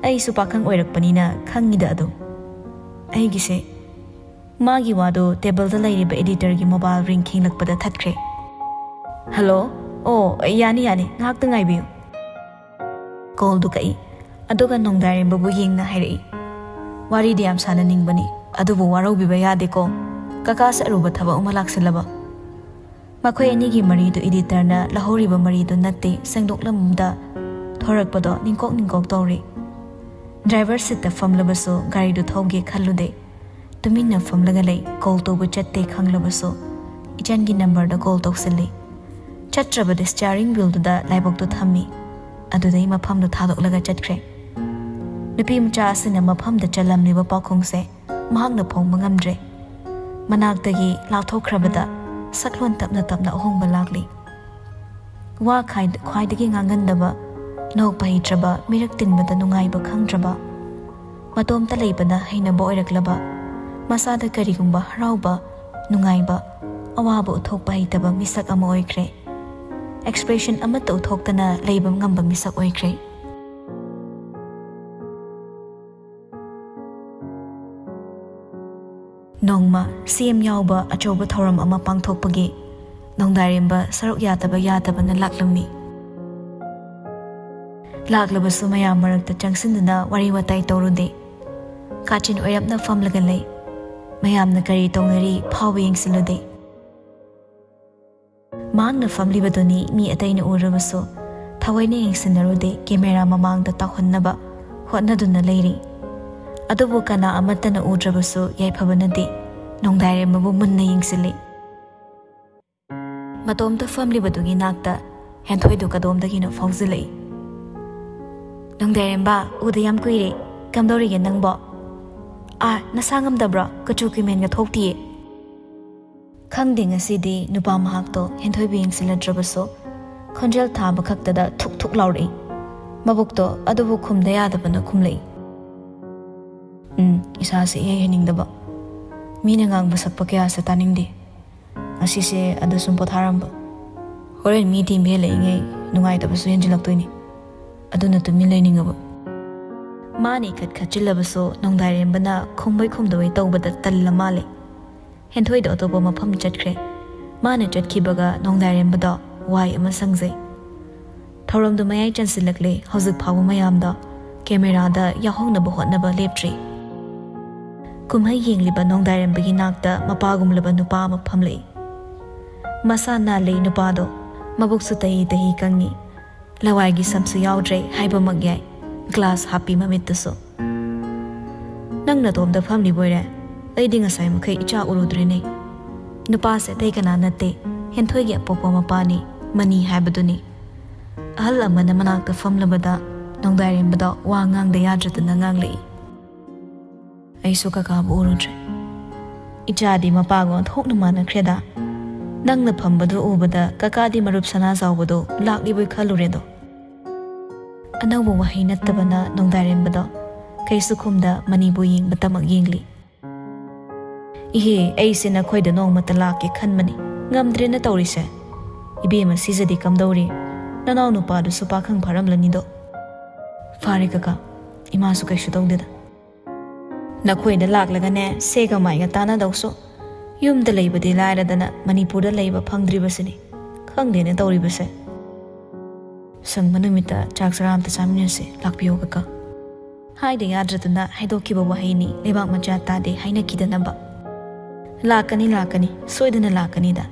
ꯑꯩꯁꯨ ꯄꯥꯈꯪ ꯑꯣꯏꯔꯛꯄꯅꯤꯅ ꯈꯪꯉꯤꯗ ꯑꯗꯨꯝ꯫ ꯑꯩꯒꯤꯁꯦ꯫" ꯃꯥꯒꯤ ꯋꯥꯗꯣ ꯇꯦꯕꯜꯗ ꯂꯩꯔꯤꯕ ꯏꯗꯤꯇꯔꯒꯤ ꯃꯣꯕꯥꯏꯜ ꯔꯤꯡ ꯈꯤꯡꯂꯛꯄꯗ ꯊꯠꯈ꯭ꯔꯦ꯫ "ꯍꯜꯂꯣ? ꯑꯣ, ꯌꯥꯅꯤ, ꯌꯥꯅꯤ, ꯉꯥꯏꯍꯥꯛꯇ ꯉꯥꯏꯕꯤꯌꯨ꯫" ꯀꯣꯜꯗꯨ ꯀꯛꯏ꯫ ꯑꯗꯨꯒ ꯅꯣꯡꯗꯥꯏꯔꯦꯝꯕꯕꯨ ꯌꯦꯡꯅ ꯍꯥꯏꯔꯛꯏ, "ꯋꯥꯔꯤꯗꯤ ꯌꯥꯝ ꯁꯥꯟꯅꯅꯤꯡꯕꯅꯤ, ꯑꯗꯨꯕꯨ ꯋꯥꯔꯧꯕꯤꯕ ꯌꯥꯗꯦꯀꯣ꯫ ꯀꯀꯥꯁꯦ ꯑꯔꯨꯕ ꯊꯕꯛ ꯑꯃ ꯂꯥꯛꯁꯤꯜꯂꯕ꯫" ꯃꯈꯣꯏ ꯑꯅꯤꯒꯤ ꯃꯔꯤꯗꯨ ꯏꯗꯤꯇꯔꯅ ꯂꯧꯍꯧꯔꯤꯕ ꯃꯔꯤꯗꯨ ꯅꯠꯇꯦ, ꯁꯦꯡꯗꯣꯛꯂꯝꯗ ꯊꯣꯔꯛꯄꯗꯣ ꯅꯤꯡꯀꯣꯛ ꯅꯤꯡꯀꯣꯛ ꯇꯧꯔꯤ꯫ ꯗ꯭ꯔꯥꯏꯚꯔ ꯁꯤꯠꯇ ꯐꯝꯂꯕꯁꯨ ꯒꯥꯔꯤꯗꯨ ꯊꯧꯒꯦ ꯈꯜꯂꯨꯗꯦ꯫ ꯇꯨꯃꯤꯟꯅ ꯐꯝꯂꯒ ꯂꯩ, ꯀꯣꯜ ꯇꯧꯕ ꯆꯠꯇꯦ ꯈꯪꯂꯕꯁꯨ꯫ ꯏꯆꯟꯒꯤ ꯅꯝꯕꯔꯗ ꯀꯣꯜ ꯇꯧꯁꯤꯜꯂꯤ꯫ ꯆꯠꯇ꯭ꯔꯕꯗꯤ ꯁ꯭ꯇꯤꯌꯥꯔꯤꯡ ꯋꯤꯜꯗꯨꯗ ꯂꯥꯏꯕꯛꯇꯨ ꯊꯝꯃꯤ꯫ ꯑꯗꯨꯗꯩ ꯃꯐꯝꯗꯨ ꯊꯥꯗꯣꯛꯂꯒ ꯆꯠꯈ꯭ꯔꯦ꯫ ꯅꯨꯄꯤ ꯃꯆꯥ ꯑꯁꯤꯅ ꯃꯐꯝꯗ ꯆꯜꯂꯝꯂꯤꯕ ꯄꯥꯎꯈꯨꯝꯁꯦ ꯃꯍꯥꯛꯅ ꯐꯣꯡꯕ ꯉꯝꯗ꯭ꯔꯦ꯫ ꯃꯅꯥꯛꯇꯒꯤ ꯂꯥꯞꯊꯣꯛꯈ꯭ꯔꯕꯗ ꯁꯛꯂꯣꯟ ꯇꯞꯅ ꯇꯞꯅ ꯑꯍꯣꯡꯕ ꯂꯥꯛꯂꯤ꯫ ꯋꯥ ꯈꯥꯏ- ꯈ꯭ꯋꯥꯏꯗꯒꯤ ꯉꯥꯡꯒꯟꯗꯕ, ꯅꯣꯛꯄ ꯍꯩꯇ꯭ꯔꯕ, ꯃꯤꯔꯛ ꯇꯤꯟꯕꯗ ꯅꯨꯡꯉꯥꯏꯕ ꯈꯪꯗ꯭ꯔꯕ, ꯃꯇꯣꯝꯇ ꯂꯩꯕꯅ ꯍꯩꯅꯕ ꯑꯣꯏꯔꯛꯂꯕ, ꯃꯁꯥꯗ ꯀꯔꯤꯒꯨꯝꯕ ꯍꯔꯥꯎꯕ, ꯅꯨꯡꯉꯥꯏꯕ, ꯑꯋꯥꯕ ꯎꯠꯊꯣꯛꯄ ꯍꯩꯇꯕ ꯃꯤꯁꯛ ꯑꯃ ꯑꯣꯏꯈ꯭ꯔꯦ꯫ ꯑꯦꯛꯁꯄ꯭ꯔꯦꯁꯟ ꯑꯃꯠꯇ ꯎꯠꯊꯣꯛꯇꯅ ꯂꯩꯕ ꯉꯝꯕ ꯃꯤꯁꯛ ꯑꯣꯏꯈ꯭ꯔꯦ꯫ ꯅꯣꯡꯃ ꯁꯤ ꯑꯦꯝ ꯌꯥꯎꯕ ꯑꯆꯧꯕ ꯊꯧꯔꯝ ꯑꯃ ꯄꯥꯡꯊꯣꯛꯄꯒꯤ ꯅꯣꯡꯗꯥꯏꯔꯦꯝꯕ ꯁꯔꯨꯛ ꯌꯥꯗꯕ ꯌꯥꯗꯕꯅ ꯂꯥꯛꯂꯝꯃꯤ꯫ ꯂꯥꯛꯂꯕꯁꯨ ꯃꯌꯥꯝ ꯃꯔꯛꯇ ꯆꯪꯁꯤꯟꯗꯨꯅ ꯋꯥꯔꯤ ꯋꯥꯇꯥꯏ ꯇꯧꯔꯨꯗꯦ꯫ ꯀꯥꯆꯤꯟ ꯑꯣꯏꯔꯞꯅ ꯐꯝꯂꯒ ꯂꯩ꯫ ꯃꯌꯥꯝꯅ ꯀꯔꯤ ꯇꯧꯅꯔꯤ ꯐꯥꯎꯕ ꯌꯦꯡꯁꯤꯜꯂꯨꯗꯦ꯫ ꯃꯍꯥꯛꯅ ꯐꯝꯂꯤꯕꯗꯨꯅꯤ ꯃꯤ ꯑꯇꯩꯅ ꯎꯔꯕꯁꯨ ꯊꯑꯣꯏꯅ ꯌꯦꯡꯁꯤꯟꯅꯔꯨꯗꯦ꯫ ꯀꯦꯃꯦꯔꯥ ꯃꯃꯥꯡꯗ ꯇꯧꯍꯟꯅꯕ ꯍꯣꯠꯅꯗꯨꯅ ꯂꯩꯔꯤ꯫ ꯑꯗꯨꯕꯨ ꯀꯅꯥ ꯑꯃꯠꯇꯅ ꯎꯗ꯭ꯔꯕꯁꯨ ꯌꯥꯏꯐꯕꯅꯗꯤ ꯅꯣꯡꯗꯥꯏꯔꯦꯝꯕꯕꯨ ꯃꯨꯟꯅ ꯌꯦꯡꯁꯤꯜꯂꯤ꯫ ꯃꯇꯣꯝꯇ ꯐꯝꯂꯤꯕꯗꯨꯒꯤ ꯅꯥꯛꯇ ꯍꯦꯟꯊꯣꯏꯗꯨ ꯀꯗꯣꯝꯗꯒꯤꯅꯣ ꯐꯥꯎꯖꯤꯜꯂꯛꯏ꯫ "ꯅꯣꯡꯗꯥꯏꯔꯦꯝꯕ, ꯎꯗ ꯌꯥꯝ ꯀꯨꯏꯔꯦ꯫ ꯀꯝꯗꯧꯔꯤꯒꯦ ꯅꯪꯕꯣ? ꯑꯥ, ꯅꯁꯥ ꯉꯝꯗꯕ꯭ꯔꯣ? ꯀꯨꯆꯨ ꯀꯨꯃꯦꯟꯒ ꯊꯣꯛꯇꯤꯌꯦ?" ꯈꯪꯗꯦ ꯉꯁꯤꯗꯤ ꯅꯨꯄꯥ ꯃꯍꯥꯛꯇꯣ ꯍꯦꯟꯊꯣꯏꯕ ꯌꯦꯡꯁꯤꯜꯂꯗ꯭ꯔꯕꯁꯨ ꯈꯣꯟꯖꯦꯜ ꯊꯥꯕ ꯈꯛꯇꯗ ꯊꯨꯛ ꯊꯨꯛ ꯂꯥꯎꯔꯛꯏ꯫ ꯃꯕꯨꯛꯇꯣ ꯑꯗꯨꯕꯨ ꯈꯨꯝꯗ ꯌꯥꯗꯕꯅ ꯈꯨꯝꯂꯛꯏ꯫ "ꯎꯝ, ꯏꯁꯥꯁꯦ ꯏꯍꯩ ꯍꯩꯅꯤꯡꯗꯕ꯫ ꯃꯤꯅ ꯉꯥꯡꯕ ꯁꯛꯄ ꯀꯌꯥꯁꯦ ꯇꯥꯅꯤꯡꯗꯦ꯫ ꯉꯁꯤꯁꯦ ꯑꯗ ꯁꯨꯝ ꯄꯣꯊꯥꯔꯝꯕ꯫ ꯍꯣꯔꯦꯟ ꯃꯤ ꯊꯦꯡꯕ ꯍꯦꯜꯂꯛꯏꯉꯩ ꯅꯨꯡꯉꯥꯏꯇꯕꯁꯨ ꯍꯦꯟꯖꯤꯜꯂꯛꯇꯣꯏꯅꯤ꯫ ꯑꯗꯨꯅ ꯇꯨꯃꯤꯟ ꯂꯩꯅꯤꯡꯉꯕ꯫" ꯃꯥꯅ ꯏꯈꯠ ꯈꯠꯆꯤꯜꯂꯕꯁꯨ ꯅꯣꯡꯗꯥꯏꯔꯦꯝꯕꯅ ꯈꯨꯝꯕꯩ ꯈꯨꯝꯗꯕꯩ ꯇꯧꯕꯗ ꯇꯜꯂ ꯃꯥꯜꯂꯦ꯫ ꯍꯦꯟꯊꯣꯏꯗꯣ ꯑꯇꯣꯞꯄ ꯃꯐꯝ ꯆꯠꯈ꯭ꯔꯦ꯫ ꯃꯥꯅ ꯆꯠꯈꯤꯕꯒ ꯅꯣꯡꯗꯥꯏꯔꯦꯝꯕꯗꯣ ꯋꯥꯏ ꯑꯃ ꯁꯪꯖꯩ꯫ ꯊꯧꯔꯝꯗꯣ ꯃꯌꯥꯏ ꯆꯟꯁꯤꯜꯂꯛꯂꯦ꯫ ꯍꯧꯖꯤꯛ ꯐꯥꯎꯕ ꯃꯌꯥꯝꯗꯣ ꯀꯦꯃꯦꯔꯥꯗ ꯌꯥꯎꯍꯧꯅꯕ ꯍꯣꯠꯅꯕ ꯂꯦꯞꯇ꯭ꯔꯤ꯫ ꯀꯨꯝꯍꯩ ꯌꯦꯡꯂꯤꯕ ꯅꯣꯡꯗꯥꯏꯔꯦꯝꯕꯒꯤ ꯅꯥꯛꯇ ꯃꯄꯥꯒꯨꯝꯂꯕ ꯅꯨꯄꯥ ꯑꯃ ꯐꯝꯂꯛꯏ꯫ ꯃꯁꯥ ꯅꯥꯜꯂꯤ ꯅꯨꯄꯥꯗꯣ, ꯃꯕꯨꯛꯁꯨ ꯇꯍꯤ ꯇꯍꯤ ꯀꯪꯉꯤ꯫ ꯂꯋꯥꯏꯒꯤ ꯁꯝꯁꯨ ꯌꯥꯎꯗ꯭ꯔꯦ ꯍꯥꯏꯕꯃꯛ ꯌꯥꯏ꯫ ꯒ꯭ꯂꯥꯁ ꯍꯥꯞꯄꯤ ꯃꯃꯤꯠꯇꯨꯁꯨ꯫ "ꯅꯪ ꯅꯇꯣꯝꯇ ꯐꯝꯂꯤꯕꯣꯏꯔꯦ? ꯑꯩꯗꯤ ꯉꯁꯥꯏ ꯃꯈꯩ ꯏꯆꯥ ꯎꯔꯨꯗ꯭ꯔꯦꯅꯦ꯫" ꯅꯨꯄꯥꯁꯦ ꯑꯇꯩ ꯀꯅꯥ ꯅꯠꯇꯦ, ꯍꯦꯟꯊꯣꯏꯒꯤ ꯑꯄꯣꯛꯄ ꯃꯄꯥꯅꯤ, ꯃꯅꯤ ꯍꯥꯏꯕꯗꯨꯅꯤ꯫ ꯑꯍꯜ ꯑꯃꯅ ꯃꯅꯥꯛꯇ ꯐꯝꯂꯕꯗ ꯅꯣꯡꯗꯥꯏꯔꯦꯝꯕꯗ ꯋꯥ ꯉꯥꯡꯗ ꯌꯥꯗ꯭ꯔꯗꯅ ꯉꯥꯡꯂꯛꯏ꯫ "ꯑꯩꯁꯨ ꯀꯀꯥꯕꯨ ꯎꯔꯨꯗ꯭ꯔꯦ꯫ ꯏꯆꯥꯗꯤ ꯃꯄꯥꯒ ꯑꯣꯟꯊꯣꯛꯅ ꯃꯥꯟꯅꯈ꯭ꯔꯦꯗ꯫ ꯅꯪꯅ ꯐꯝꯕꯗꯨ ꯎꯕꯗ ꯀꯀꯥꯗꯤ ꯃꯔꯨꯞ ꯁꯅꯥꯖꯥꯎꯕꯗꯣ ꯂꯥꯛꯂꯤꯕꯣꯏ ꯈꯜꯂꯨꯔꯦꯗꯣ꯫ ꯑꯅꯧꯕ ꯋꯥꯍꯩ ꯅꯠꯇꯕꯅ ꯅꯣꯡꯗꯥꯏꯔꯦꯝꯕꯗꯣ ꯀꯩꯁꯨ ꯈꯨꯝꯗ ꯃꯅꯤꯕꯨ ꯌꯦꯡꯕꯇꯃꯛ ꯌꯦꯡꯂꯤ꯫ "ꯏꯍꯦ, ꯑꯩꯁꯦ ꯅꯈꯣꯏꯗ ꯅꯣꯡꯃꯇ ꯂꯥꯛꯀꯦ ꯈꯟꯕꯅꯤ, ꯉꯝꯗ꯭ꯔꯦꯅ ꯇꯧꯔꯤꯁꯦ꯫ ꯏꯕꯦꯝꯃ ꯁꯤꯖꯗꯤ ꯀꯝꯗꯧꯔꯤ? ꯅꯅꯥꯎ ꯅꯨꯄꯥꯗꯨꯁꯨ ꯄꯥꯈꯪ ꯐꯥꯔꯝꯂꯅꯤꯗꯣ?" "ꯐꯥꯔꯦ ꯀꯀꯥ, ꯏꯃꯥꯁꯨ ꯀꯩꯁꯨ ꯇꯧꯗꯦꯗ꯫ ꯅꯈꯣꯏꯗ ꯂꯥꯛꯂꯒꯅꯦ, ꯁꯦꯒ ꯃꯥꯏꯒ ꯇꯥꯅꯗꯧꯁꯨ꯫ ꯌꯨꯝꯗ ꯂꯩꯕꯗꯤ ꯂꯥꯏꯔꯗꯅ ꯃꯅꯤꯄꯨꯔꯗ ꯂꯩꯕ ꯐꯪꯗ꯭ꯔꯤꯕꯁꯤꯅꯤ꯫ ꯈꯪꯗꯦꯅꯦ ꯇꯧꯔꯤꯕꯁꯦ꯫ ꯁꯪꯕ ꯅꯨꯃꯤꯠꯇ ꯆꯥꯛ ꯆꯔꯥ ꯑꯝꯇ ꯆꯥꯃꯤꯟꯅꯁꯦ, ꯂꯥꯛꯄꯤꯌꯣ ꯀꯀꯥ꯫" ꯍꯥꯏꯗ ꯌꯥꯗ꯭ꯔꯗꯨꯅ ꯍꯥꯏꯗꯣꯛꯈꯤꯕ ꯋꯥꯍꯩꯅꯤ, ꯂꯩꯕꯥꯛ ꯃꯆꯥ ꯇꯥꯗꯦ ꯍꯥꯏꯅꯈꯤꯗꯅꯕ꯫ "ꯂꯥꯛꯀꯅꯤ, ꯂꯥꯛꯀꯅꯤ, ꯁꯣꯏꯗꯅ ꯂꯥꯛꯀꯅꯤꯗ꯫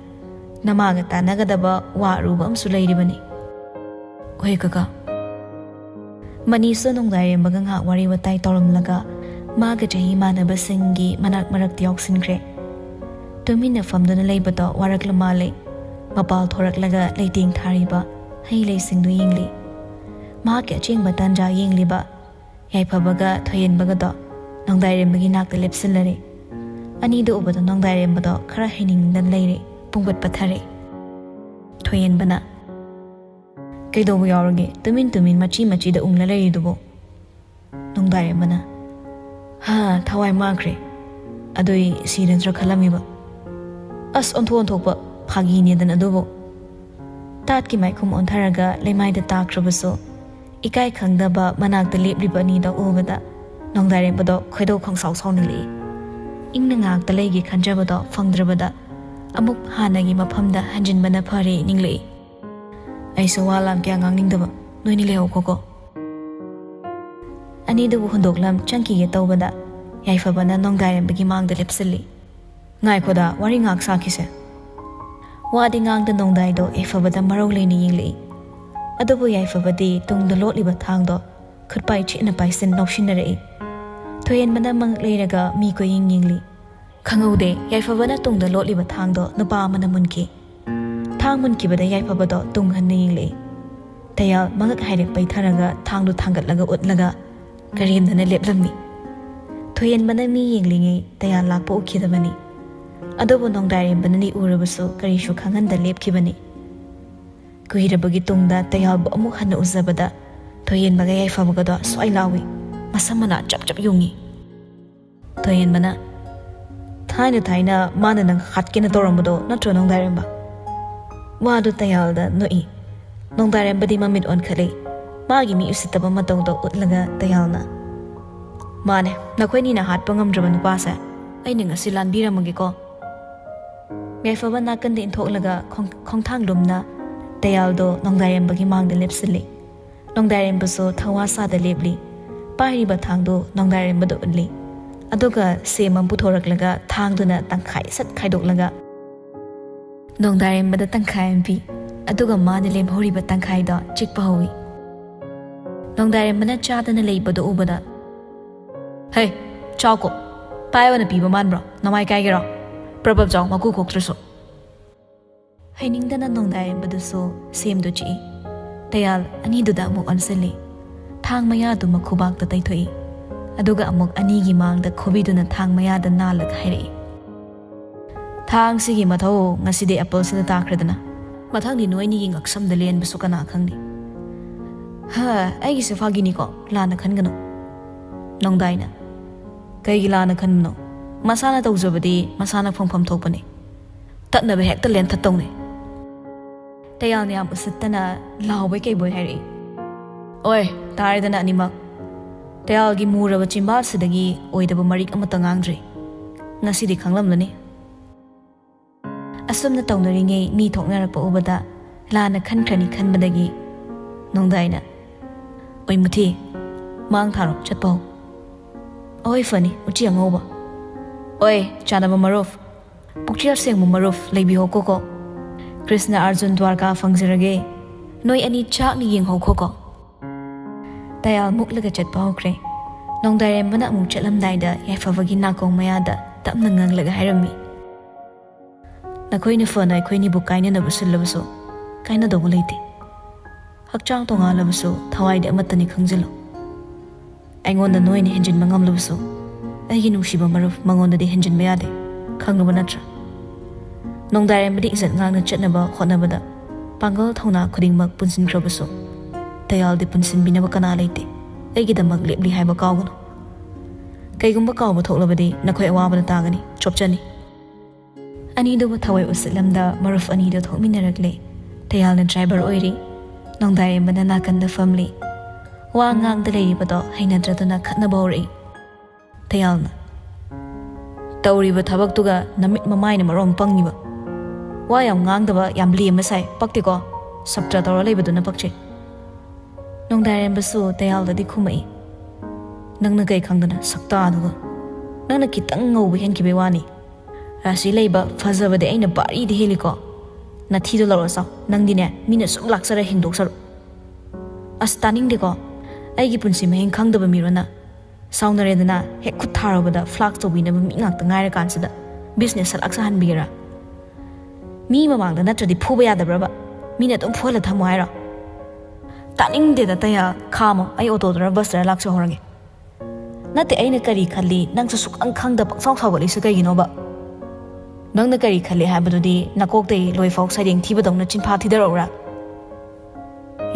ꯅꯃꯥꯒ ꯇꯥꯟꯅꯒꯗꯕ ꯋꯥ ꯑꯔꯨꯕ ꯑꯃꯁꯨ ꯂꯩꯔꯤꯕꯅꯤ꯫" "ꯍꯣꯏ ꯀꯀꯥ꯫" ꯃꯅꯤꯁꯨ ꯅꯣꯡꯗꯥꯏꯔꯦꯝꯕꯒ ꯉꯥꯏꯍꯥꯛ ꯋꯥꯔꯤ ꯋꯥꯇꯥꯏ ꯇꯧꯔꯝꯂꯒ ꯃꯥꯒ ꯆꯍꯤ ꯃꯥꯟꯅꯕꯁꯤꯡꯒꯤ ꯃꯅꯥꯛ ꯃꯔꯛꯇ ꯌꯥꯎꯁꯤꯟꯈ꯭ꯔꯦ꯫ ꯇꯨꯃꯤꯟꯅ ꯐꯝꯗꯨꯅ ꯂꯩꯕꯗꯣ ꯋꯥꯔꯛꯂ ꯃꯥꯜꯂꯦ꯫ ꯃꯄꯥꯜ ꯊꯣꯔꯛꯂꯒ ꯂꯩꯇꯦꯡ ꯊꯥꯔꯤꯕ ꯍꯩ ꯂꯩꯁꯤꯡꯗꯨ ꯌꯦꯡꯂꯤ꯫ ꯃꯍꯥꯛꯀꯤ ꯑꯆꯦꯡꯕ ꯇꯥꯟꯖꯥ ꯌꯦꯡꯂꯤꯕ ꯌꯥꯏꯐꯕꯒ ꯊꯣꯏꯍꯦꯟꯕꯒꯗꯣ ꯅꯣꯡꯗꯥꯏꯔꯦꯝꯕꯒꯤ ꯅꯥꯛꯇ ꯂꯦꯞꯁꯤꯜꯂꯔꯦ꯫ ꯑꯅꯤꯗꯨ ꯎꯕꯗ ꯅꯣꯡꯗꯥꯏꯔꯦꯝꯕꯗꯣ ꯈꯔ ꯍꯩꯅꯤꯡꯗꯅ ꯂꯩꯔꯦ, ꯄꯨꯡꯄꯠ ꯄꯠꯊꯔꯦ꯫ ꯊꯣꯏꯍꯦꯟꯕꯅ, "ꯀꯩꯗꯧꯕ ꯌꯥꯎꯔꯒꯦ? ꯇꯨꯃꯤꯟ ꯇꯨꯃꯤꯟ ꯃꯆꯤ ꯃꯆꯤꯗ ꯎꯪꯂ ꯂꯩꯔꯤꯗꯨꯕꯨ?" ꯅꯣꯡꯗꯥꯏꯔꯦꯝꯕꯅ, "ꯍꯥ, ꯊꯋꯥꯏ ꯃꯥꯡꯈ꯭ꯔꯦ꯫ ꯑꯗꯨꯏ ꯁꯤꯔꯗ꯭ꯔꯥ ꯈꯜꯂꯝꯃꯤꯕ꯫ ꯑꯁ, ꯑꯣꯟꯊꯣꯛ ꯑꯣꯟꯊꯣꯛꯄ ꯐꯥꯒꯤꯅꯦꯗꯅ ꯑꯗꯨꯕꯨ꯫" ꯇꯥꯠꯀꯤ ꯃꯥꯏꯈꯨꯝ ꯑꯣꯟꯊꯔꯒ ꯂꯩꯃꯥꯏꯗ ꯇꯥꯈ꯭ꯔꯕꯁꯨ ꯏꯀꯥꯏ ꯈꯪꯗꯕ ꯃꯅꯥꯛꯇ ꯂꯦꯞꯂꯤꯕ ꯑꯅꯤꯗ ꯎꯕꯗ ꯅꯣꯡꯗꯥꯏꯔꯦꯝꯕꯗꯣ ꯈꯣꯏꯗꯧ ꯈꯪꯁꯥꯎ ꯁꯥꯎꯅꯤꯡꯂꯛꯏ꯫ ꯏꯪꯅ ꯉꯥꯏꯍꯥꯛꯇ ꯂꯩꯒꯦ ꯈꯟꯖꯕꯗꯣ ꯐꯪꯗ꯭ꯔꯕꯗ ꯑꯃꯨꯛ ꯍꯥꯟꯅꯒꯤ ꯃꯐꯝꯗ ꯍꯟꯖꯤꯟꯕꯅ ꯐꯔꯦ ꯅꯤꯡꯂꯛꯏ꯫ "ꯑꯩꯁꯨ ꯋꯥ ꯂꯥꯡ ꯀꯌꯥ ꯉꯥꯡꯅꯤꯡꯗꯕ, ꯅꯣꯏꯅꯤ ꯂꯩꯍꯧꯈꯣꯀꯣ꯫" ꯑꯅꯤꯗꯨꯕꯨ ꯍꯨꯟꯗꯣꯛꯂꯝ ꯆꯪꯈꯤꯒꯦ ꯇꯧꯕꯗ ꯌꯥꯏꯐꯕꯅ ꯅꯣꯡꯗꯥꯏꯔꯦꯝꯕꯒꯤ ꯃꯥꯡꯗ ꯂꯦꯞꯁꯤꯜꯂꯤ꯫ "ꯉꯥꯏꯈꯣꯗ, ꯋꯥꯔꯤ ꯉꯥꯏꯍꯥꯛ ꯁꯥꯈꯤꯁꯦ꯫" ꯋꯥꯗꯤ ꯉꯥꯡꯗ ꯅꯣꯡꯗꯥꯏꯗꯣ ꯌꯥꯏꯐꯕꯗ ꯃꯔꯧ ꯂꯩꯅ ꯌꯦꯡꯂꯛꯏ꯫ ꯑꯗꯨꯕꯨ ꯌꯥꯏꯐꯕꯗꯤ ꯇꯨꯡꯗ ꯂꯣꯠꯂꯤꯕ ꯊꯥꯡꯗꯣ ꯈꯨꯠꯄꯥꯏ ꯆꯦꯠꯅ ꯄꯥꯏꯁꯤꯟ ꯅꯣꯛꯁꯤꯟꯅꯔꯛꯏ꯫ ꯊꯣꯏꯍꯦꯟꯕꯅ ꯃꯉꯛ ꯂꯩꯔꯒ ꯃꯤ ꯀꯣꯏꯌꯦꯡ ꯌꯦꯡꯂꯤ꯫ ꯈꯪꯍꯧꯗꯦ, ꯌꯥꯏꯐꯕꯅ ꯇꯨꯡꯗ ꯂꯣꯠꯂꯤꯕ ꯊꯥꯡꯗꯣ ꯅꯨꯄꯥ ꯑꯃꯅ ꯃꯨꯟꯈꯤ꯫ ꯊꯥꯡ ꯃꯨꯟꯈꯤꯕꯗ ꯌꯥꯏꯐꯕꯗꯣ ꯇꯨꯡ ꯍꯟꯅ ꯌꯦꯡꯂꯛꯏ꯫ ꯇꯌꯥꯜ ꯃꯉꯛ ꯍꯥꯏꯔꯦ ꯄꯩꯊꯔꯒ ꯊꯥꯡꯗꯨ ꯊꯥꯡꯒꯠꯂꯒ ꯎꯠꯂꯒ ꯀꯔꯦꯝꯅꯅ ꯂꯦꯞꯂꯝꯃꯤ꯫ ꯊꯣꯏꯍꯦꯟꯕꯅ ꯃꯤ ꯌꯦꯡꯂꯤꯉꯩ ꯇꯌꯥꯜ ꯂꯥꯛꯄ ꯎꯈꯤꯗꯕꯅꯤ꯫ ꯑꯗꯨꯕꯨ ꯅꯣꯡꯗꯥꯏꯔꯦꯝꯕꯅꯗꯤ ꯎꯔꯕꯁꯨ ꯀꯔꯤꯁꯨ ꯈꯪꯍꯟꯗ ꯂꯦꯞꯈꯤꯕꯅꯤ꯫ ꯀꯨꯏꯔꯕꯒꯤ ꯇꯨꯡꯗ ꯇꯌꯥꯜꯕꯨ ꯑꯃꯨꯛ ꯍꯟꯅ ꯎꯖꯕꯗ ꯊꯣꯏꯍꯦꯟꯕꯒ ꯌꯥꯏꯐꯕꯒꯗꯣ ꯁ꯭ꯋꯥꯏ ꯂꯥꯎꯏ, ꯃꯁꯝ ꯃꯅꯥ ꯆꯞ ꯆꯞ ꯌꯨꯡꯏ꯫ ꯊꯣꯏꯍꯦꯟꯕꯅ, "ꯊꯥꯏꯅ ꯊꯥꯏꯅ ꯃꯥꯅ ꯅꯪ ꯍꯥꯠꯀꯦꯅ ꯇꯧꯔꯝꯕꯗꯣ ꯅꯠꯇ꯭ꯔꯣ ꯅꯣꯡꯗꯥꯏꯔꯦꯝꯕ?" ꯋꯥꯗꯨ ꯇꯌꯥꯜꯗ ꯅꯣꯛꯏ꯫ ꯅꯣꯡꯗꯥꯏꯔꯦꯝꯕꯗꯤ ꯃꯃꯤꯠ ꯑꯣꯟꯈꯠꯂꯤ꯫ ꯃꯥꯒꯤ ꯃꯤ ꯎꯁꯤꯠꯇꯕ ꯃꯇꯧꯗꯣ ꯎꯠꯂꯒ ꯇꯌꯥꯜꯅ, "ꯃꯥꯅꯦ, ꯅꯈꯣꯏꯅꯤꯅ ꯍꯥꯠꯄ ꯉꯝꯗ꯭ꯔꯕ ꯅꯨꯄꯥꯁꯦ ꯑꯩꯅ ꯉꯁꯤ ꯂꯥꯟꯕꯤꯔꯝꯃꯒꯦꯀꯣ?" ꯌꯥꯏꯐꯕ ꯅꯥꯀꯟꯗ ꯏꯟꯊꯣꯛꯂꯒ ꯈꯣꯡ-, ꯈꯣꯡꯊꯥꯡ ꯂꯨꯝꯅ ꯇꯌꯥꯜꯗꯣ ꯅꯣꯡꯗꯥꯏꯔꯦꯝꯕꯒꯤ ꯃꯥꯡꯗ ꯂꯦꯞꯁꯤꯜꯂꯤ꯫ ꯅꯣꯡꯗꯥꯏꯔꯦꯝꯕꯁꯨ ꯊꯋꯥ ꯁꯥꯗ ꯂꯦꯞꯂꯤ꯫ ꯄꯥꯏꯔꯤꯕ ꯊꯥꯡꯗꯨ ꯅꯣꯡꯗꯥꯏꯔꯦꯝꯕꯗ ꯎꯠꯂꯤ꯫ ꯑꯗꯨꯒ ꯁꯦꯝ ꯑꯃ ꯄꯨꯊꯣꯔꯛꯂꯒ ꯊꯥꯡꯗꯨꯅ ꯇꯪꯈꯥꯏ ꯁꯠ ꯈꯥꯏꯗꯣꯛꯂꯒ ꯅꯣꯡꯗꯥꯏꯔꯦꯝꯕꯗ ꯇꯪꯈꯥꯏ ꯑꯃ ꯄꯤ꯫ ꯑꯗꯨꯒ ꯃꯥꯅ ꯂꯦꯝꯍꯧꯔꯤꯕ ꯇꯪꯈꯥꯏꯗꯣ ꯆꯤꯛꯄ ꯍꯧꯏ꯫ ꯅꯣꯡꯗꯥꯏꯔꯦꯝꯕꯅ ꯆꯥꯗꯅ ꯂꯩꯕꯗꯣ ꯎꯕꯗ, "ꯍꯦ, ꯆꯥꯎꯀꯣ꯫ ꯄꯥꯏꯕꯅ ꯄꯤꯕ ꯃꯥꯟꯕ꯭ꯔꯣ? ꯅꯃꯥꯏ ꯀꯥꯏꯒꯦꯔꯣ? ꯄ꯭ꯔꯕꯞ ꯆꯥꯎ, ꯃꯀꯨ ꯈꯣꯛꯇ꯭ꯔꯁꯨ꯫" ꯍꯩꯅꯤꯡꯗꯅ ꯅꯣꯡꯗꯥꯏꯔꯦꯝꯕꯗꯨꯁꯨ ꯁꯦꯝꯗꯨ ꯆꯤꯛꯏ꯫ ꯇꯌꯥꯜ ꯑꯅꯤꯗꯨꯗ ꯑꯃꯨꯛ ꯑꯣꯟꯁꯤꯜꯂꯤ꯫ ꯊꯥꯡ ꯃꯌꯥꯗꯨ ꯃꯈꯨꯕꯥꯛꯇ ꯇꯩꯊꯣꯛꯏ꯫ ꯑꯗꯨꯒ ꯑꯃꯨꯛ ꯑꯅꯤꯒꯤ ꯃꯥꯡꯗ ꯈꯨꯕꯤꯗꯨꯅ ꯊꯥꯡ ꯃꯌꯥꯗ ꯅꯥꯜꯂꯒ ꯍꯥꯏꯔꯛꯏ, "ꯊꯥꯡꯁꯤꯒꯤ ꯃꯊꯧ ꯉꯁꯤꯗꯤ ꯑꯦꯄꯜꯁꯤꯗ ꯇꯥꯈ꯭ꯔꯦꯗꯅ꯫ ꯃꯊꯪꯗꯤ ꯅꯣꯏꯅꯤꯒꯤ ꯉꯛꯁꯝꯗ ꯂꯦꯟꯕꯁꯨ ꯀꯅꯥ ꯈꯪꯅꯤ꯫" "ꯍ, ꯑꯩꯒꯤꯁꯦ ꯐꯥꯒꯤꯅꯤꯀꯣ, ꯂꯥꯟꯅ ꯈꯟꯒꯅꯨ꯫" ꯅꯣꯡꯗꯥꯏꯅ, "ꯀꯩꯒꯤ ꯂꯥꯟꯅ ꯈꯟꯕꯅꯣ? ꯃꯁꯥꯅ ꯇꯧꯖꯕꯗꯤ ꯃꯁꯥꯅ ꯐꯪꯐꯝ ꯊꯣꯛꯄꯅꯤ꯫ ꯇꯠꯅꯕ ꯍꯦꯛꯇ ꯂꯦꯟꯊꯠꯇꯧꯅꯤ꯫" ꯇꯌꯥꯜꯅ ꯌꯥꯝ ꯎꯁꯤꯠꯇꯅ ꯂꯥꯎꯕꯣꯏ ꯀꯩꯕꯣꯏ ꯍꯥꯏꯔꯛꯏ꯫ "ꯑꯣꯏ, ꯇꯥꯔꯦꯗꯅ ꯑꯅꯤꯃꯛ꯫ ꯇꯌꯥꯜꯒꯤ ꯃꯨꯔꯕ ꯆꯤꯝꯕꯥꯜꯁꯤꯗꯒꯤ ꯑꯣꯏꯗꯕ ꯃꯔꯤꯛ ꯑꯃꯠꯇ ꯉꯥꯡꯗ꯭ꯔꯤ꯫ ꯉꯁꯤꯗꯤ ꯈꯪꯂꯝꯂꯅꯤ꯫" ꯑꯁꯨꯝꯅ ꯇꯧꯅꯔꯤꯉꯩ ꯃꯤ ꯊꯣꯛꯅꯔꯛꯄ ꯎꯕꯗ ꯂꯥꯟꯅ ꯈꯟꯈ꯭ꯔꯅꯤ ꯈꯟꯕꯗꯒꯤ ꯅꯣꯡꯗꯥꯏꯅ, "ꯑꯣꯏ ꯃꯨꯊꯤ, ꯃꯥꯡ ꯊꯥꯔꯣ, ꯆꯠꯄ ꯍꯧ꯫" "ꯑꯍꯣꯏ, ꯐꯅꯤ, ꯎꯆꯤ ꯑꯉꯧꯕ꯫" "ꯑꯣꯏ, ꯆꯥꯟꯅꯕ ꯃꯔꯨꯞ, ꯄꯨꯛꯆꯦꯜ ꯁꯦꯡꯕ ꯃꯔꯨꯞ, ꯂꯩꯕꯤꯍꯧꯀꯣꯀꯣ꯫ ꯀ꯭ꯔꯤꯁꯅ ꯑꯥꯔꯖꯨꯟ ꯗ꯭ꯋꯥꯔꯀꯥ ꯐꯪꯖꯔꯒꯦ꯫ ꯅꯣꯏ ꯑꯅꯤ ꯆꯥꯛꯅ ꯌꯦꯡꯍꯧꯈꯣꯀꯣ꯫" ꯇꯌꯥꯜ ꯃꯨꯛꯂꯒ ꯆꯠꯄ ꯍꯧꯈ꯭ꯔꯦ꯫ ꯅꯣꯡꯗꯥꯏꯔꯦꯝꯕꯅ ꯑꯃꯨꯛ ꯆꯠꯂꯝꯗꯥꯏꯗ ꯌꯥꯏꯐꯕꯒꯤ ꯅꯥꯀꯣꯡ ꯃꯌꯥꯗ ꯇꯞꯅ ꯉꯥꯡꯂꯒ ꯍꯥꯏꯔꯝꯃꯤ, "ꯅꯈꯣꯏꯅ ꯐꯅ ꯑꯩꯈꯣꯏꯅꯤꯕꯨ ꯀꯥꯏꯅꯅꯕ ꯁꯤꯜꯂꯕꯁꯨ ꯀꯥꯏꯅꯗꯧꯕ ꯂꯩꯇꯦ꯫ ꯍꯛꯆꯥꯡ ꯇꯣꯉꯥꯜꯂꯕꯁꯨ ꯊꯋꯥꯏꯗꯤ ꯑꯃꯠꯇꯅꯤ ꯈꯪꯖꯤꯜꯂꯨ꯫ ꯑꯩꯉꯣꯟꯗ ꯅꯣꯏꯅ ꯍꯦꯟꯖꯤꯟꯕ ꯉꯝꯂꯕꯁꯨ ꯑꯩꯒꯤ ꯅꯨꯡꯁꯤꯕ ꯃꯔꯨꯞ ꯃꯉꯣꯟꯗꯗꯤ ꯍꯦꯟꯖꯤꯟꯕ ꯌꯥꯗꯦ꯫ ꯈꯪꯂꯕ ꯅꯠꯇ꯭ꯔꯥ? ꯅꯣꯡꯗꯥꯏꯔꯦꯝꯕꯗꯤ ꯏꯖꯠ ꯉꯥꯛꯅ ꯆꯠꯅꯕ ꯍꯣꯠꯅꯕꯗ ꯄꯥꯡꯒꯜ ꯊꯧꯅꯥ ꯈꯨꯗꯤꯡꯃꯛ ꯄꯨꯟꯁꯤꯟꯈ꯭ꯔꯕꯁꯨ, ꯇꯌꯥꯜꯗꯤ ꯄꯨꯟꯁꯤꯟꯕꯤꯅꯕ ꯀꯅꯥ ꯂꯩꯇꯦ꯫ ꯑꯩꯒꯤꯗꯃꯛ ꯂꯦꯞꯂꯤ ꯍꯥꯏꯕ ꯀꯥꯎꯒꯅꯨ꯫ ꯀꯩꯒꯨꯝꯕ ꯀꯥꯎꯕ ꯊꯣꯛꯂꯕꯗꯤ ꯅꯈꯣꯏ ꯑꯋꯥꯕꯅ ꯇꯥꯒꯅꯤ꯫ ꯆꯣꯞꯆꯅꯤ꯫ ꯑꯅꯤꯗꯨꯕꯨ ꯊꯋꯥꯏ ꯎꯁꯤꯠꯂꯝꯗ ꯃꯔꯨꯞ ꯑꯅꯤꯗꯨ ꯊꯣꯛꯃꯤꯟꯅꯔꯛꯂꯦ꯫ ꯇꯌꯥꯜꯅ ꯗ꯭ꯔꯥꯏꯚꯔ ꯑꯣꯏꯔꯤ꯫ ꯅꯣꯡꯗꯥꯏꯔꯦꯝꯕꯅ ꯅꯥꯀꯟꯗ ꯐꯝꯂꯤ꯫ ꯋꯥ ꯉꯥꯡꯗ ꯂꯩꯔꯤꯕꯗꯣ ꯍꯩꯅꯗ꯭ꯔꯗꯨꯅ ꯈꯠꯅꯕ ꯍꯧꯔꯛꯏ꯫ ꯇꯌꯥꯜꯅ, "ꯇꯧꯔꯤꯕ ꯊꯕꯛꯇꯨꯒ ꯅꯃꯤꯠ ꯃꯃꯥꯏꯅ ꯃꯔꯣꯟ ꯄꯪꯉꯤꯕ꯫ ꯋꯥ ꯌꯥꯝ ꯉꯥꯡꯗꯕ, ꯌꯥꯝ ꯂꯦꯝꯃ ꯁꯥꯏ, ꯄꯛꯇꯦꯀꯣ? ꯁꯞꯇ꯭ꯔ ꯇꯧꯔ ꯂꯩꯕꯗꯨꯅ ꯄꯛꯆꯩ꯫" ꯅꯣꯡꯗꯥꯏꯔꯦꯝꯕꯁꯨ ꯇꯌꯥꯜꯗꯗꯤ ꯈꯨꯝꯃꯛꯏ꯫ "ꯅꯪꯅ ꯀꯩ ꯈꯪꯗꯅ ꯁꯛꯇꯥꯗꯨꯒ? ꯅꯪꯅ ꯈꯤꯇꯪ ꯉꯧꯕ ꯍꯦꯟꯈꯤꯕꯩ ꯋꯥꯅꯤ꯫ ꯔꯥꯁꯤ ꯂꯩꯕ ꯐꯖꯕꯗꯤ ꯑꯩꯅ ꯚꯥꯔꯤꯗꯤ ꯍꯦꯜꯂꯤꯀꯣ꯫ ꯅꯊꯤꯗꯣ ꯂꯧꯔ ꯆꯥꯎ꯫ ꯅꯪꯗꯤꯅꯦ, ꯃꯤꯅ ꯁꯨꯝ ꯂꯥꯛꯆꯔ ꯍꯤꯡꯗꯣꯛꯆꯔꯣ꯫" "ꯑꯁ, ꯇꯥꯅꯤꯡꯗꯦꯀꯣ꯫ ꯑꯩꯒꯤ ꯄꯨꯟꯁꯤ ꯃꯍꯤꯡ ꯈꯪꯗꯕ ꯃꯤꯔꯣꯅ?" ꯁꯥꯎꯅꯔꯦꯗꯅ ꯍꯦꯛ ꯈꯨꯠ ꯊꯥꯔꯨꯕꯗ ꯐ꯭ꯂꯥꯛ ꯆꯧꯕꯤꯅꯕ ꯃꯤ ꯉꯥꯛꯇ ꯉꯥꯏꯔꯀꯥꯟꯁꯤꯗ ꯕꯤꯖꯤꯅꯦꯁ ꯁꯂꯥꯛ ꯁꯥꯍꯟꯕꯤꯒꯦꯔꯥ? ꯃꯤ ꯃꯃꯥꯡꯗ ꯅꯠꯇ꯭ꯔꯗꯤ ꯐꯨꯕ ꯌꯥꯗꯕ꯭ꯔꯕ? ꯃꯤꯅ ꯑꯗꯨꯝ ꯐꯨꯍꯜꯂ ꯊꯝꯃꯣ ꯍꯥꯏꯔꯣ? ꯇꯥꯅꯤꯡꯗꯦꯗ ꯇꯌꯥ, ꯈꯥꯝꯃꯣ, ꯑꯩ ꯑꯣꯇꯣꯗꯔ ꯕꯁꯇꯔ ꯂꯥꯛꯆꯍꯧꯔꯒꯦ꯫ ꯅꯠꯇꯦ, ꯑꯩꯅ ꯀꯔꯤ ꯈꯜꯂꯤ, ꯅꯪꯁꯨ ꯁꯨꯛꯈꯪ ꯈꯪꯗ ꯄꯪꯁꯥꯎ ꯁꯥꯎꯒꯠꯂꯤꯁꯦ ꯀꯩꯒꯤꯅꯣꯕ? ꯅꯪꯅ ꯀꯔꯤ ꯈꯜꯂꯤ ꯍꯥꯏꯕꯗꯨꯗꯤ ꯅꯀꯣꯛꯇꯩ ꯂꯣꯏꯐꯥꯎ ꯁꯩꯔꯦꯡ ꯊꯤꯕꯗꯧꯅ ꯆꯤꯟꯐꯥ ꯊꯤꯗꯔꯛꯎꯔꯥ?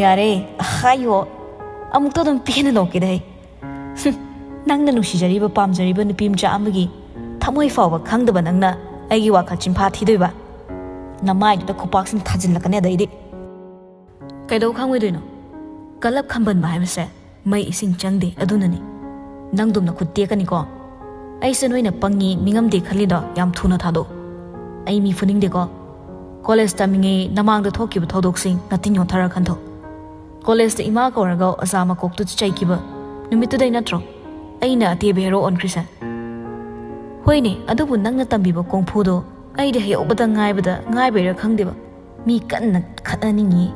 ꯌꯥꯔꯦ, ꯍꯥꯏꯌꯣ꯫ ꯑꯃꯨꯛꯇ ꯑꯗꯨꯝ ꯄꯦꯟꯅ ꯅꯣꯛꯀꯦꯗ ꯑꯩ꯫ ꯍꯨꯝ, ꯅꯪꯅ ꯅꯨꯡꯁꯤꯖꯔꯤꯕ, ꯄꯥꯝꯖꯔꯤꯕ ꯅꯨꯄꯤ ꯃꯆꯥ ꯑꯃꯒꯤ ꯊꯃꯣꯏ ꯐꯥꯎꯕ ꯈꯪꯗꯕ ꯅꯪꯅ ꯑꯩꯒꯤ ꯋꯥꯈꯜ ꯆꯤꯟꯐꯥ ꯊꯤꯗꯣꯏꯕ? ꯅꯃꯥꯏꯗꯨꯗ ꯈꯨꯄꯥꯛꯁꯤꯅ ꯊꯥꯖꯤꯜꯂꯛꯀꯅꯤ ꯑꯗꯩꯗꯤ꯫ ꯀꯩꯗꯧ ꯈꯪꯉꯣꯏꯗꯣꯏꯅꯣ? ꯀꯜꯂꯞ ꯈꯝꯕꯟꯕ ꯍꯥꯏꯕꯁꯦ ꯃꯩ ꯏꯁꯤꯡ ꯆꯪꯗꯦ, ꯑꯗꯨꯅꯅꯤ꯫ ꯅꯪꯗꯨꯝꯅ ꯈꯨꯠ ꯇꯦꯛꯀꯅꯤꯀꯣ꯫ ꯑꯩꯁꯦ ꯅꯣꯏꯅ ꯄꯪꯉꯤ, ꯅꯤꯡꯉꯝꯗꯦ ꯈꯜꯂꯤꯗꯣ ꯌꯥꯝ ꯊꯨꯅ ꯊꯥꯗꯣꯛꯎ꯫ ꯑꯩ ꯃꯤ ꯐꯨꯅꯤꯡꯗꯦꯀꯣ꯫ ꯀꯣꯂꯦꯖ ꯇꯝꯃꯤꯉꯩ ꯅꯃꯥꯡꯗ ꯊꯣꯛꯈꯤꯕ ꯊꯧꯗꯣꯛꯁꯤꯡ ꯅꯇꯤꯟ ꯌꯣꯠꯊꯔ ꯈꯟꯊꯣꯛ꯫ ꯀꯣꯂꯦꯖꯇ ꯏꯃꯥ ꯀꯧꯔꯒ ꯑꯣꯖꯥ ꯃꯀꯣꯛꯇꯨ ꯆꯩꯈꯤꯕ ꯅꯨꯃꯤꯠꯇꯨꯗꯩ ꯅꯠꯇ꯭ꯔꯣ ꯑꯩꯅ ꯑꯇꯦꯕ ꯍꯦꯔꯣ ꯑꯣꯟꯈ꯭ꯔꯤꯁꯦ? ꯍꯣꯏꯅꯦ, ꯑꯗꯨꯕꯨ ꯅꯪꯅ ꯇꯝꯕꯤꯕ ꯀꯣꯡꯐꯨꯗꯣ ꯑꯩꯗꯤ ꯍꯩꯍꯧꯕꯗ ꯉꯥꯏꯕꯗ ꯉꯥꯏꯕꯩꯔꯥ ꯈꯪꯗꯦꯕ, ꯃꯤ ꯀꯟꯅ ꯈꯠꯅꯅꯤꯡꯉꯤ꯫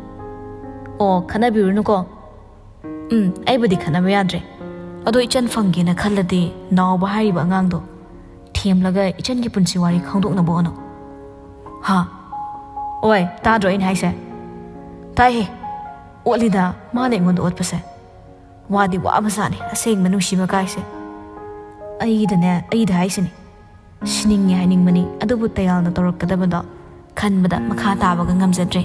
ꯑꯣ, ꯈꯠꯅꯕꯤꯔꯨꯅꯨꯀꯣ꯫ ꯎꯝ, ꯑꯩꯕꯨꯗꯤ ꯈꯠꯅꯕ ꯌꯥꯗ꯭ꯔꯦ꯫ ꯑꯗꯣ ꯏꯆꯟ ꯐꯪꯒꯦꯅ ꯈꯜꯂꯗꯤ ꯅꯥꯎꯕ ꯍꯥꯏꯔꯤꯕ ꯑꯉꯥꯡꯗꯣ ꯊꯦꯝꯂꯒ ꯏꯆꯟꯒꯤ ꯄꯨꯟꯁꯤ ꯋꯥꯔꯤ ꯈꯪꯗꯣꯛꯅꯕ ꯍꯣꯠꯅꯧ꯫ ꯍꯥ? ꯑꯣꯏ, ꯇꯥꯗ꯭ꯔꯣ ꯑꯩꯅ ꯍꯥꯏꯁꯦ? ꯇꯥꯏꯍꯦ꯫ ꯑꯣꯠꯂꯤꯗ ꯃꯥꯅ ꯑꯩꯉꯣꯟꯗ ꯑꯣꯠꯄꯁꯦ꯫ ꯋꯥꯗꯤ ꯋꯥꯕꯖꯥꯠꯅꯤ ꯑꯁꯦꯡꯕ ꯅꯨꯡꯁꯤꯕ ꯀꯥꯏꯁꯦ꯫ ꯑꯩꯗꯅꯦ, ꯑꯩꯗ ꯍꯥꯏꯁꯤꯅꯤ꯫ ꯁꯤꯅꯤꯡꯉꯦ ꯍꯥꯏꯅꯤꯡꯕꯅꯤ, ꯑꯗꯨꯕꯨ ꯇꯌꯥꯜꯅ ꯇꯧꯔꯛꯀꯗꯕꯗꯣ ꯈꯟꯕꯗ ꯃꯈꯥ ꯇꯥꯕꯒ ꯉꯝꯖꯗ꯭ꯔꯦ꯫